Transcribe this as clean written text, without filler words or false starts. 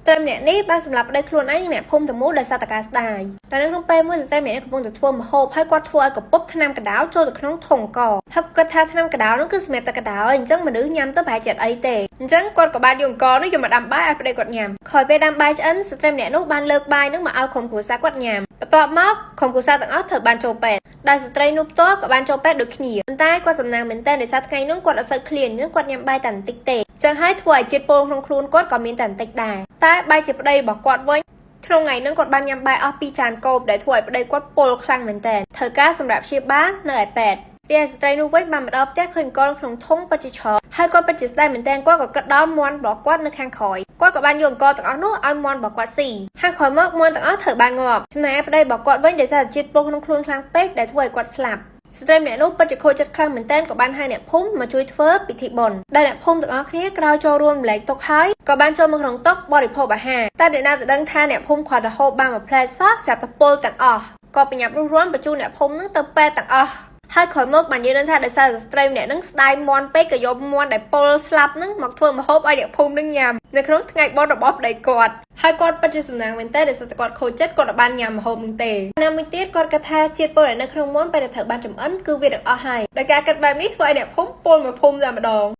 ស្ត្រីម្នាក់នេះបានសម្លាប់ប្តីខ្លួនឯងនិងអ្នកភូមិទាំងមូលដោយសារតែការស្ដាយតែនៅក្នុងពេលមួយស្ត្រីម្នាក់នេះកំពុងតែធ្វើម្ហូបហើយគាត់ធ្វើឲ្យកពប់ថ្នាំកណ្ដៅចូលទៅក្នុងធុងកហើយគាត់ថាថ្នាំកណ្ដៅនោះគឺសម្រាប់តែកណ្ដៅអញ្ចឹងមនុស្សញ៉ាំទៅប្រហែលជាអត់អីទេអញ្ចឹងគាត់ក៏បានយកអង្ករនោះយកមកដាំបាយឲ្យប្តីគាត់ញ៉ាំក្រោយពេលដាំបាយឆ្អិនស្ត្រីម្នាក់នោះបានលើកបាយនោះមកឲ្យក្រុមគ្រួសារគាត់ញ៉ាំបន្ទាប់មកក្រុមគ្រួសារទាំងអស់ត្រូវបានចូលពេទ្យដែលស្ត្រីនោះផ្ទាល់ក៏បានចូលពេទ្យដូចគ្នាប៉ុន្តែគាត់សំណាងមែនទែនដោយសារថ្ងៃនោះគាត់អត់សូវឃ្លានអញ្ចឹងគាត់ញ៉ាំបាយតែបន្តិចទេចឹងហើយធ្វើឲ្យជាតិពុលក្នុងខ្លួនគាត់ក៏មានតែបន្តិចដែរតែបែរជាប្តីរបស់គាត់វិញក្នុងថ្ងៃហ្នឹងគាត់បានញ៉ាំបាយអស់ពីរចានកូបដែលធ្វើឲ្យប្តីគាត់ពុលខ្លាំងមែនទែនត្រូវការសម្រាប់ព្យាបាលនៅឯពេទ្យរីឯស្ត្រីនោះវិញបានមកដល់ផ្ទះឃើញកូនក្នុងធុងពិតជាច្រើនហើយគាត់ពិតជាស្ដាយមែនទែនគាត់ក៏គិតដល់មាន់របស់គាត់នៅខាងក្រោយគាត់ក៏បានយកអង្ករទាំងអស់នោះឲ្យមាន់របស់គាត់ស៊ីហើយក្រោយមកមាន់ទាំងអស់ត្រូវបានងាប់ចំណែកប្តីរបស់គាត់វិញដោយសារតែជាតិពុលក្នុងខ្លួនខ្លាំងពេកដែលធ្វើឲ្យគាត់ស្លាប់ស្ត្រីម្នាក់នោះពិតជាខូចចិត្តខ្លាំងមែនទែនក៏បានហៅអ្នកភូមិមកជួយធ្វើពិធីបុណ្យដែលអ្នកភូមិទាំងអស់គ្នាក្រោយចូលរួមរំលែកទុក្ខហើយក៏បានចូលមកក្នុងតុបរិភោគអាហារតែអ្នកណាទៅដឹងថាអ្នកភូមិគ្រាន់តែហូបបានមួយភ្លែតសោះស្រាប់តែពុលទាំងអស់ក៏ប្រញាប់រុះរាន់បញ្ជូនអ្នកភូមិនឹងទៅពេទ្យទាំងអស់ហើយក្រោយមកបានយើងដឹងថាដោយសារស្ត្រីម្នាក់នឹងស្ដាយមាន់ពេកក៏យកមាន់ដែលពុលស្លាប់នឹងមកធ្វើម្ហូបឲ្យអ្នកភូមិនឹងញ៉ាំនៅក្នុងថ្ងៃបុណ្យរបស់ប្តីគាត់ហើយគាត់ពិតជាសំណាងមែនតើដោយសារតែគាត់ខូចចិត្តគាត់អត់បានញ៉ាំម្ហូបនឹងទេណាមួយទៀតគាត់គិតថាជាតិពុលដែលនៅក្នុងមាន់ពេលដែលត្រូវបានចម្អិនគឺវាទាំងអស់ហើយដោយការគិតបែបនេះធ្វើឲ្យអ្នកភូមិពុលមួយភូមិតែម្ដង។